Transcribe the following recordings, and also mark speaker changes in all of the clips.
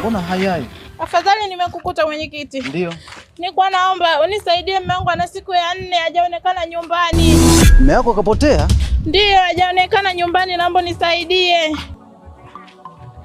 Speaker 1: Mbona hayai?
Speaker 2: Afadhali nimekukuta mwenyekiti.
Speaker 1: Ndio.
Speaker 2: Nilikuwa naomba unisaidie, mume wangu ana siku ya 4 hajaonekana nyumbani.
Speaker 1: Mume wako kapotea?
Speaker 2: Ndio, hajaonekana nyumbani, naomba unisaidie.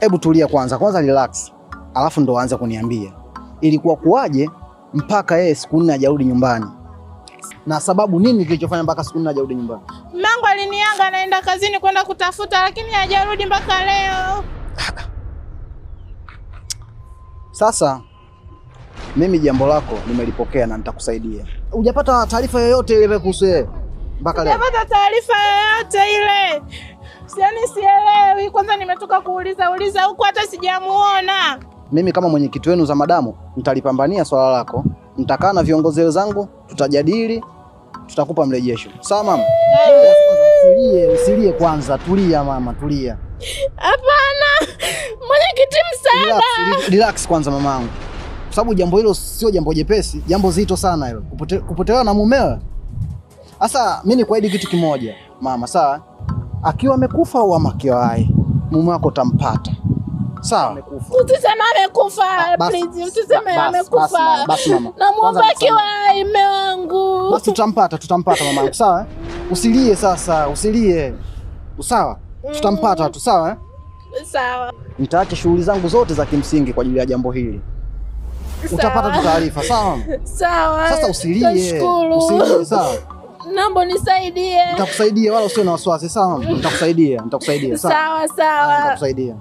Speaker 1: Hebu tulia kwanza, kwanza relax. Alafu ndo aanze kuniambia. Ilikuwa kuwaje mpaka yeye siku 4 hajarudi nyumbani? Na sababu nini kilichofanya mpaka siku 4 hajarudi nyumbani?
Speaker 2: Mume wangu aliniaga anaenda kazini kwenda kutafuta, lakini hajarudi mpaka leo.
Speaker 1: Sasa mimi jambo lako nimelipokea na nitakusaidia. Hujapata taarifa yoyote ile kuhusu yeye mpaka leo?
Speaker 2: Hujapata taarifa yoyote ile. Yaani sielewi. Kwanza nimetoka kuuliza uliza huko hata sijamuona.
Speaker 1: Mimi kama mwenyekiti wenu za madamu nitalipambania swala lako. Nitakaa na viongozi wenzangu, tutajadili, tutakupa mrejesho. Sawa mama? Usilie, usilie kwanza, tulia mama, tulia.
Speaker 2: Hapana. Mwenyekiti msaada.
Speaker 1: Relax, relax kwanza mamangu. Kwa sababu jambo hilo sio jambo jepesi, jambo zito sana hilo. Kupotelewa na mumewe. Sasa mimi nikuahidi kitu kimoja, mama, sawa? Akiwa amekufa au akiwa hai, mume wako utampata. Sawa?
Speaker 2: Usiseme amekufa, please. Usiseme amekufa.
Speaker 1: Basi mama.
Speaker 2: Namuomba akiwa hai mume wangu.
Speaker 1: Basi tutampata mamangu, sawa? Usilie sasa, usilie. Sawa? Tutampata tu, sawa?
Speaker 2: Sawa.
Speaker 1: Nitaacha shughuli zangu zote za kimsingi kwa ajili ya jambo hili. Utapata tu taarifa, sawa?
Speaker 2: Sawa.
Speaker 1: Sasa usilie. Usilie, sawa?
Speaker 2: Naomba nisaidie.
Speaker 1: Nitakusaidia wala usiwe na wasiwasi, sawa? Nitakusaidia, nitakusaidia, sawa?
Speaker 2: Sawa, sawa.
Speaker 1: Nitakusaidia.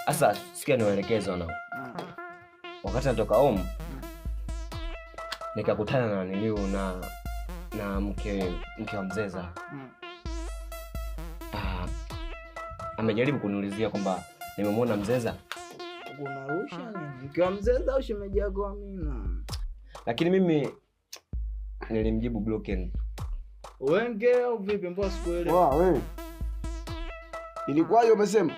Speaker 3: Sasa sikia niwaelekeze wanao. Wakati natoka home nikakutana na niliu na mke wa Mzeza. Amejaribu kuniulizia kwamba nimemuona Mzeza.
Speaker 4: Unarusha nini? Mke wa Mzeza au shemeji yako Amina?
Speaker 3: Lakini mimi nilimjibu broken.
Speaker 4: Wenge au vipi? Mbona sikuelewi?
Speaker 5: Wa wewe. Ilikuwaje umesema?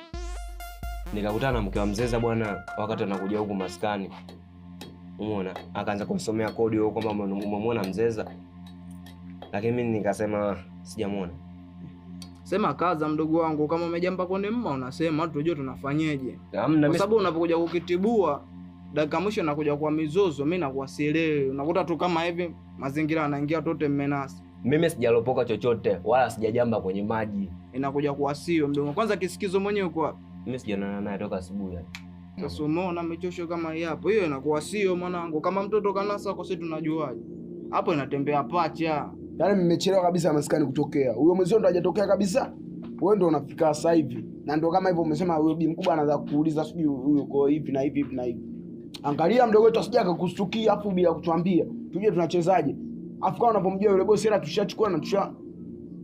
Speaker 3: Nikakutana na mke wa Mzeza bwana wakati anakuja huku maskani. Umeona? Akaanza kumsomea kodi huko kwamba umemuona Mzeza. Lakini mimi nikasema sijamuona.
Speaker 4: Sema kaza mdogo wangu, kama umejamba kwenye mma unasema tujue tunafanyeje. Kwa sababu unapokuja kukitibua dakika mwisho nakuja kwa mizozo, mimi nakuwa sielewi. Unakuta tu kama hivi mazingira yanaingia tote mmenasa.
Speaker 3: Mimi sijalopoka chochote wala sijajamba kwenye maji.
Speaker 4: Inakuja kuwa sio mdogo. Kwanza kisikizo mwenyewe uko wapi?
Speaker 3: Mimi sijaonana naye toka asubuhi.
Speaker 4: Sasa umeona michosho kama hii hapo. Hiyo inakuwa sio mwanangu. Kama mtoto kanasa kwa sisi tunajuaje? Hapo inatembea pacha.
Speaker 5: Yaani mmechelewa kabisa maskani kutokea. Huyo mwenzio ndo hajatokea kabisa. Wewe ndo unafika sasa hivi. Na ndo kama hivyo umesema huyo bi mkubwa anaanza kukuuliza sijui huyo uko hivi na hivi hivi na hivi. Angalia mdogo wetu asije akakustukia afu bila kutuambia. Tujue tunachezaje. Afu kama unapomjua yule bosi hela tushachukua na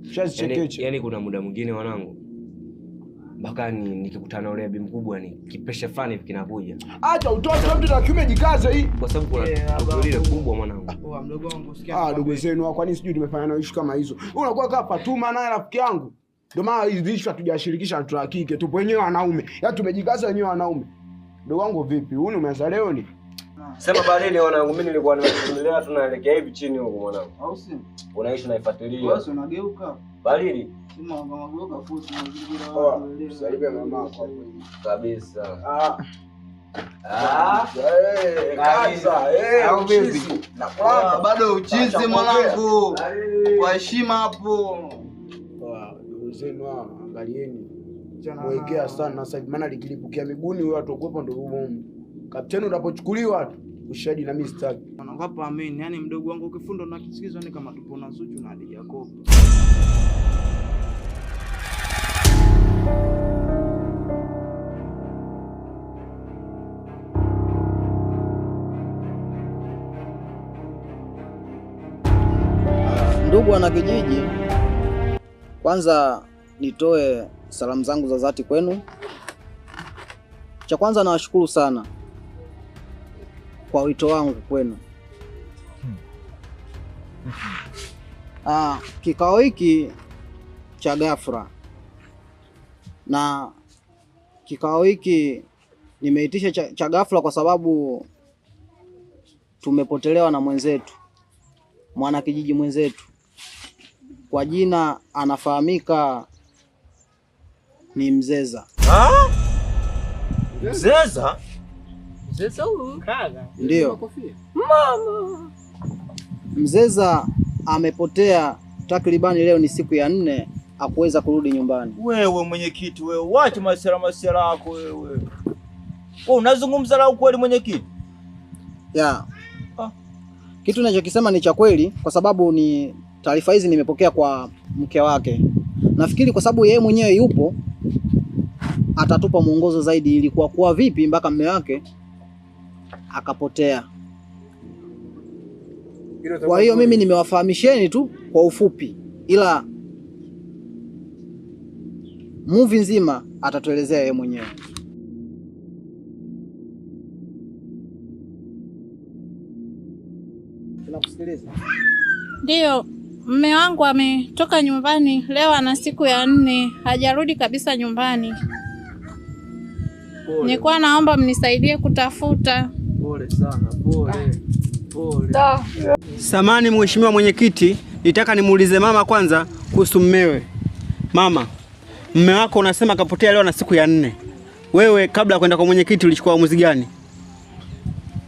Speaker 5: tushazichekeche.
Speaker 3: Yaani kuna muda mwingine wanangu mpaka nikikutana yule bi mkubwa ni kipesha fulani hivi kinakuja.
Speaker 5: Acha utoto mtu na kiume jikaze hii.
Speaker 3: Kwa sababu kuna tukio lile kubwa mwanangu.
Speaker 4: Poa mdogo wangu sikia.
Speaker 5: Ah, dogo zenu kwa nini sijui tumefanya nao issue kama hizo. Wewe unakuwa kama Fatuma naye rafiki yangu. Ndio maana hizi issue hatujashirikisha watu wa kike, tupo wenyewe wanaume. Yaani tumejikaza wenyewe wanaume. Mdogo wangu vipi? Huni umeanza leo ni?
Speaker 3: Sema baadaye wanangu, mimi nilikuwa nimeendelea tunaelekea hivi chini huko mwanangu.
Speaker 4: Au si?
Speaker 3: Unaishi naifuatilia.
Speaker 4: Wewe unageuka.
Speaker 3: Balili.
Speaker 4: Sema unageuka futi mazingira.
Speaker 5: Usalibia mama hapo
Speaker 3: kabisa.
Speaker 5: Kaza,
Speaker 4: Au vipi?
Speaker 5: Na
Speaker 4: bado uchizi mwanangu. Kwa heshima hapo.
Speaker 5: Ndugu zenu hao angalieni. Mwekea sana sasa hivi maana likilipukia miguuni huyo atakuwepo ndio huo. Kapteni unapochukuliwa tu ushahidi na mimi sitaki.
Speaker 4: Mwanangu hapa amini, yani mdogo wangu ukifundo na kisikizwa ni kama tupo na Zuchu na Hadija Kopa.
Speaker 1: Ndugu wanakijiji, kwanza nitoe salamu zangu za dhati kwenu. Cha kwanza nawashukuru sana kwa wito wangu kwenu. Kikao hiki cha ghafla na kikao hiki nimeitisha cha ghafla kwa sababu tumepotelewa na mwenzetu, mwanakijiji mwenzetu, kwa jina anafahamika ni Mzeza.
Speaker 6: Mzeza?
Speaker 4: Mzeza huyu?
Speaker 1: Ndio.
Speaker 4: Mama.
Speaker 1: Mzeza amepotea takribani leo ni siku ya 4, hakuweza kurudi nyumbani.
Speaker 6: Wewe mwenyekiti wewe, wacha masiara yako wewe. Wewe unazungumza la ukweli mwenyekiti?
Speaker 1: Ya. Kitu ninachokisema ni cha kweli kwa sababu ni taarifa hizi nimepokea kwa mke wake. Nafikiri kwa sababu yeye mwenyewe yupo atatupa mwongozo zaidi ili kwa vipi mpaka mume wake akapotea. Kwa hiyo mimi nimewafahamisheni tu kwa ufupi, ila movie nzima atatuelezea yeye mwenyewe. Tunakusikiliza.
Speaker 2: Ndio, mume wangu ametoka nyumbani leo, ana siku ya 4 hajarudi kabisa nyumbani. Nilikuwa naomba mnisaidie kutafuta.
Speaker 4: Pole sana, pole. Pole.
Speaker 7: Samani mheshimiwa mwenyekiti, nitaka nimuulize mama kwanza kuhusu mmewe. Mama, mume wako unasema kapotea leo na siku ya 4. Wewe kabla kwenda kwa mwenyekiti ulichukua uamuzi gani?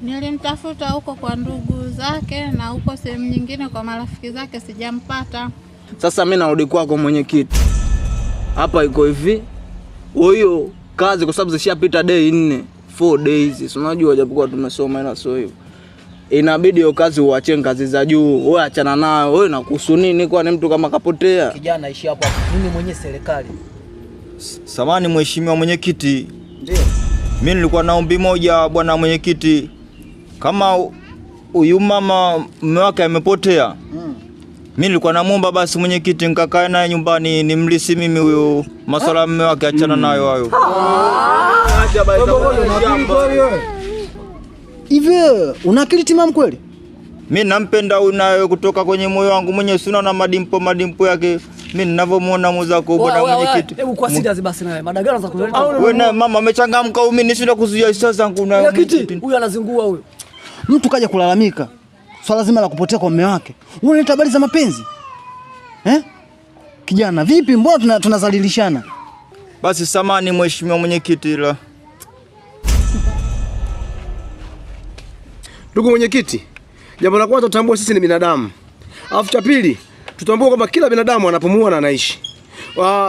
Speaker 2: Nilimtafuta huko kwa ndugu zake na huko sehemu nyingine kwa marafiki zake, sijampata.
Speaker 4: Sasa mimi narudi kwako mwenyekiti. Hapa iko hivi. Huyo kazi kwa sababu zishapita day 4, 4 days. Si unajua japokuwa tumesoma ila sio hivyo. Inabidi hiyo kazi uache ngazi za juu. Wewe achana nayo. Wewe nakuhusu nini kwani mtu kama kapotea?
Speaker 1: Kijana ishi hapo. Mimi mwenyewe serikali.
Speaker 6: Samani mheshimiwa mwenyekiti.
Speaker 1: Ndio.
Speaker 6: Mimi nilikuwa na ombi moja bwana mwenyekiti. Kama huyu mama mume wake amepotea. Mimi nilikuwa namuomba basi mwenyekiti nikakae naye nyumbani nimlisi mimi huyo masuala mume wake achana nayo hayo.
Speaker 4: Acha basi.
Speaker 1: Hivi una akili timamu kweli?
Speaker 6: Mimi nampenda huyu nayo kutoka kwenye moyo wangu mwenyewe, sina na madimpo yake. Mimi ninavyomuona mzako bwana mwenyekiti.
Speaker 8: Hebu kwa serious basi nawe. Madagara za kuleta.
Speaker 6: Wewe na mama amechangamka huyu, mimi nishinda kuzuia hisia zangu na
Speaker 8: mwenyekiti. Huyu anazingua huyu.
Speaker 1: Mtu kaja kulalamika swala zima la kupotea kwa mume wake. Wewe unaleta habari za mapenzi? Eh? Kijana vipi, mbona tunazalilishana?
Speaker 6: Basi samani mheshimiwa mwenyekiti ila.
Speaker 9: Ndugu mwenyekiti, jambo la kwanza tutambue sisi ni binadamu. Alafu cha pili, tutambue kwamba kila binadamu anapumua na anaishi.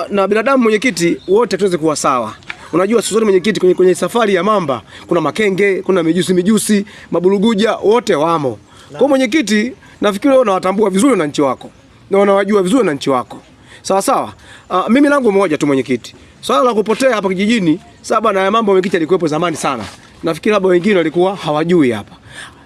Speaker 9: Na binadamu mwenyekiti, wote tuweze kuwa sawa. Unajua sisi zote mwenyekiti kwenye safari ya mamba kuna makenge, kuna mijusi, maburuguja, wote wamo. Kwa mwenyekiti, nafikiri wewe unawatambua vizuri wananchi wako na unawajua vizuri wananchi wako. Sawa sawa. Mimi langu moja tu mwenyekiti. Swala la kupotea hapa kijijini, sasa na mambo mwenyekiti alikuwepo zamani sana. Nafikiri labda wengine walikuwa hawajui hapa.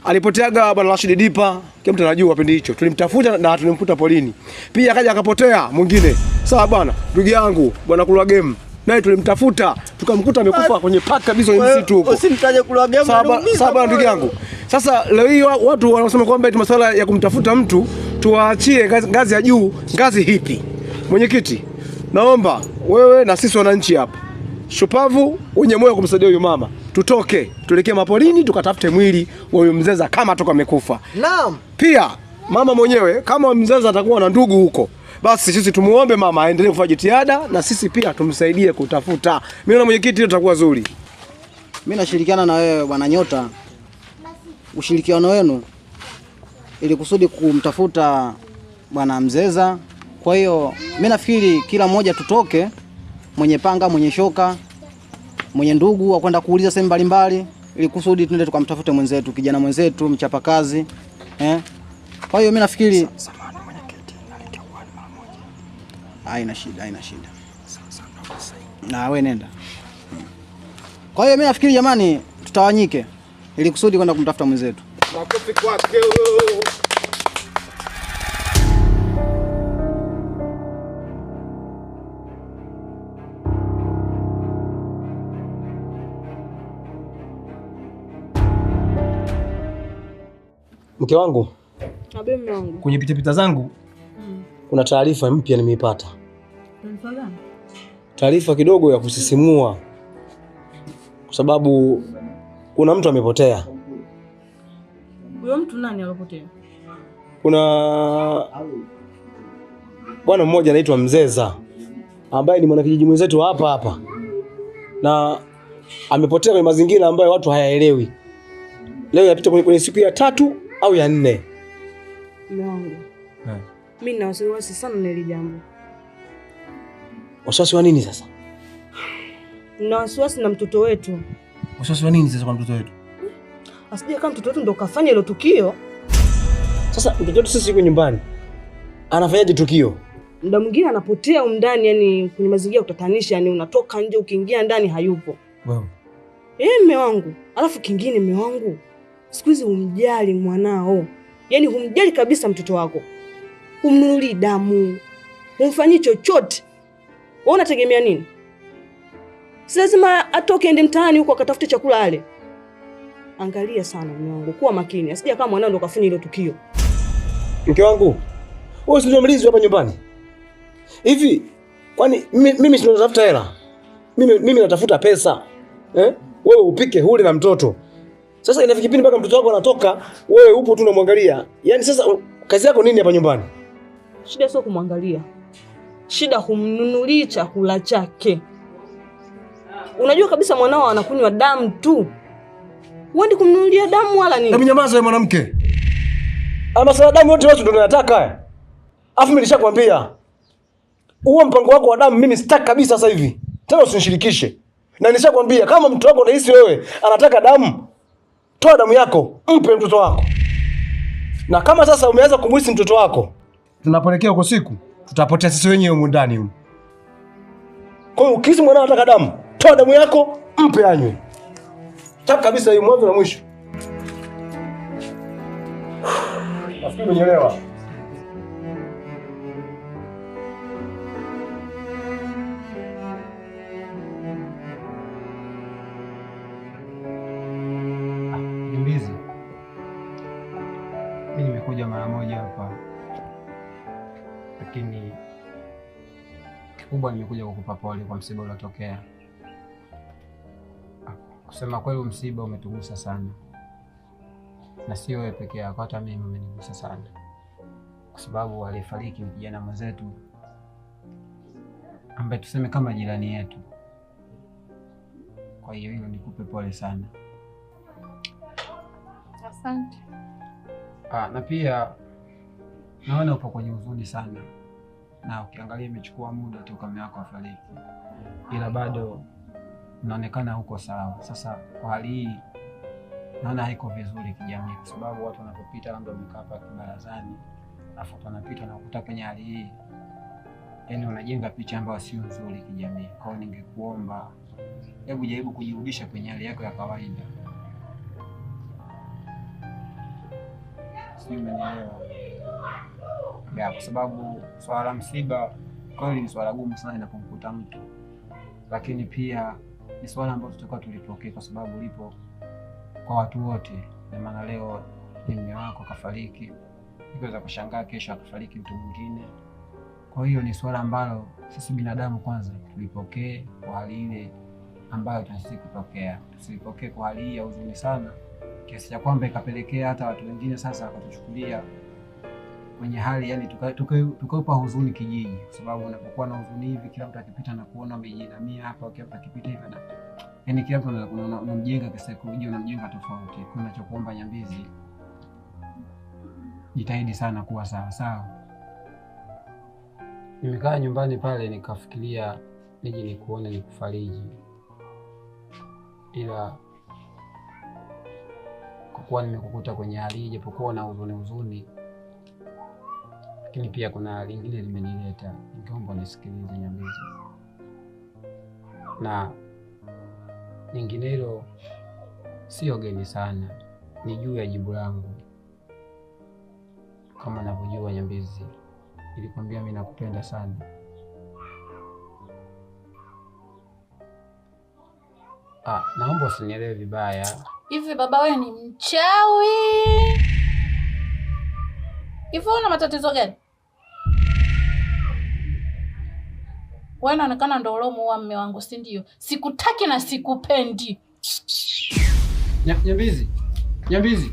Speaker 9: Alipoteaga bwana Rashid Dipa, kila mtu anajua kipindi hicho. Tulimtafuta na tulimkuta polini. Pia akaja akapotea mwingine. Sawa bwana, ndugu yangu bwana Kulwa Game. Naye tulimtafuta, tukamkuta amekufa kwenye park kabisa kwenye msitu huko.
Speaker 6: Usimtaje Kulwa Game.
Speaker 9: Sawa bwana ndugu yangu. Sasa leo hii watu wanasema kwamba eti masuala ya kumtafuta mtu tuwaachie ngazi ya juu, ngazi hipi. Mwenyekiti, naomba wewe na sisi wananchi hapa shupavu wenye moyo kumsaidia huyu mama, tutoke tuelekee mapolini tukatafute mwili wa huyu Mzeza kama toka amekufa.
Speaker 1: Naam.
Speaker 9: Pia mama mwenyewe kama Mzeza atakuwa na ndugu huko, basi sisi tumuombe mama aendelee kufanya jitihada na sisi pia tumsaidie kutafuta. Mimi na mwenyekiti hilo tutakuwa zuri.
Speaker 1: Mimi nashirikiana na wewe bwana Nyota. Ushirikiano wenu ili kusudi kumtafuta bwana Mzeza. Kwa hiyo mimi nafikiri kila mmoja tutoke, mwenye panga, mwenye shoka, mwenye ndugu wa kwenda kuuliza sehemu mbalimbali ili kusudi tuende tukamtafute mwenzetu, kijana mwenzetu mchapakazi. Kwa hiyo mimi nafikiri
Speaker 5: samahani mwenyekiti, naleta uani mara moja.
Speaker 1: Haina shida, haina shida. Sasa na wewe nenda. Kwa hiyo mimi nafikiri jamani tutawanyike ili kusudi kwenda kumtafuta mwenzetu.
Speaker 9: Makofi kwake. Mke wangu,
Speaker 10: Abe mume wangu.
Speaker 9: Kwenye pitapita zangu kuna taarifa mpya nimeipata.
Speaker 10: Taarifa gani?
Speaker 9: Taarifa kidogo ya kusisimua, kwa sababu kuna mtu amepotea.
Speaker 10: Huyo mtu nani alopotea?
Speaker 9: Kuna bwana mmoja anaitwa Mzeza ambaye ni mwanakijiji mwenzetu hapa hapa, na amepotea kwenye mazingira ambayo watu hayaelewi. Leo inapita kwenye siku ya 3 au ya 4.
Speaker 10: Mume wangu, mimi nina wasiwasi sana na hili jambo.
Speaker 9: Wasiwasi wa nini sasa?
Speaker 10: Nina wasiwasi na mtoto wetu.
Speaker 9: Wasiwasi wa nini sasa kwa mtoto wetu?
Speaker 10: Asije kama mtoto wetu ndo kafanya hilo tukio.
Speaker 9: Sasa mtoto wetu sisi yuko nyumbani, anafanyaje tukio?
Speaker 10: Muda mwingine anapotea huko ndani, yani kwenye mazingira kutatanisha, yani unatoka nje ukiingia ndani hayupo.
Speaker 9: Wewe.
Speaker 10: Mume wangu. Alafu kingine mume wangu, siku hizi humjali mwanao. Yaani humjali kabisa mtoto wako. Humnunuli damu, humfanyii chochote. Wewe unategemea nini? Si lazima atoke ende mtaani huko akatafute chakula ale. Angalia sana mume wangu, kuwa makini. Asije kama mwanao ndo kafanya hilo tukio.
Speaker 9: Mke wangu, wewe si ndio mlinzi hapa nyumbani? Hivi kwani mimi si natafuta hela? Mimi natafuta pesa. Wewe upike huli na mtoto. Sasa inafika kipindi mpaka mtoto wako anatoka, wewe upo tu unamwangalia. Yaani sasa kazi yako nini hapa nyumbani?
Speaker 10: Shida sio kumwangalia. Shida humnunulii chakula chake. Unajua kabisa mwanao anakunywa damu tu. Huendi kumnunulia damu wala nini?
Speaker 9: Hebu nyamaza wewe mwanamke. Ama sasa damu yote wewe ndio unayataka haya. Alafu mimi nilishakwambia, huo mpango wako wa damu mimi sitaki kabisa sasa hivi. Tena usinishirikishe. Na nilishakwambia kama mtoto wako unahisi wewe anataka damu, toa damu yako, mpe mtoto wako. Na kama sasa umeanza kumhisi mtoto wako, tunapelekea huko siku tutapotea sisi wenyewe humu ndani humu. Kwa hiyo ukihisi mwanao anataka damu, toa damu yako, mpe anywe. Taka kabisa hiyo mwanzo na mwisho. Nafikiri umenielewa.
Speaker 7: Mbizi, mimi nimekuja mara moja hapa, lakini kikubwa nimekuja kukupa pole kwa msiba uliotokea. Kusema kweli msiba umetugusa sana, na sio wewe peke yako, hata mimi umenigusa sana, kwa sababu alifariki kijana mwenzetu ambaye tuseme kama jirani yetu. Kwa hiyo hilo nikupe pole sana.
Speaker 2: Asante.
Speaker 7: Na pia naona upo kwenye huzuni sana, na ukiangalia imechukua muda toka mume wako afariki, ila bado unaonekana huko sawa. Sasa kwa hali hii naona haiko vizuri kijamii, kwa sababu watu wanapopita labda wamekaa hapa kibarazani, alafu watu wanapita na kukuta kwenye hali hii, yaani unajenga picha ambayo sio nzuri kijamii. Kwa hiyo ningekuomba hebu jaribu kujirudisha kwenye hali yako ya kawaida. Sijui umenielewa? Ya, kwa sababu swala la msiba kweli ni swala gumu sana inapomkuta mtu, lakini pia ni swala ambalo tutakuwa tulipokea kwa sababu lipo kwa watu wote. Na maana leo ni mume wako kafariki, ikiweza kushangaa kesho akafariki mtu mwingine. Kwa hiyo ni swala ambalo sisi binadamu kwanza tulipokee kwa hali ile ambayo tunastahili kupokea. Tusipokee kwa hali ya huzuni sana kiasi cha kwamba ikapelekea hata watu wengine sasa wakatuchukulia kwenye hali yani tukaupa huzuni kijiji, kwa sababu unapokuwa na huzuni hivi kila mtu akipita na kuona umejinamia hapa, kila mtu akipita hivi na yani kila mtu unamjenga kisaikolojia, unamjenga tofauti. Kwa ninachokuomba Nyambizi, jitahidi sana kuwa sawa sawa. Nimekaa nyumbani pale nikafikiria nije nikuone nikufariji, ila kwa kuwa nimekukuta kwenye hali hii, japokuwa na huzuni, lakini pia kuna lingine limenileta. Ningeomba unisikilize Nyambizi, na nyinginelo sio geni sana, ni juu ya jibu langu. Kama unavyojua Nyambizi, nilikwambia mimi nakupenda sana. Naomba usinielewe vibaya.
Speaker 11: Hivi baba wewe ni mchawi
Speaker 2: Hivi una matatizo gani? Wewe unaonekana ndio uliomuua mume wangu, si ndio? Sikutaki na sikupendi.
Speaker 7: Nyambizi. Nyambizi.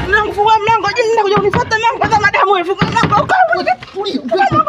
Speaker 2: Mlango, fungua mlango, je, nenda kuja kunifuata mlango kwanza madamu wewe, fungua mlango.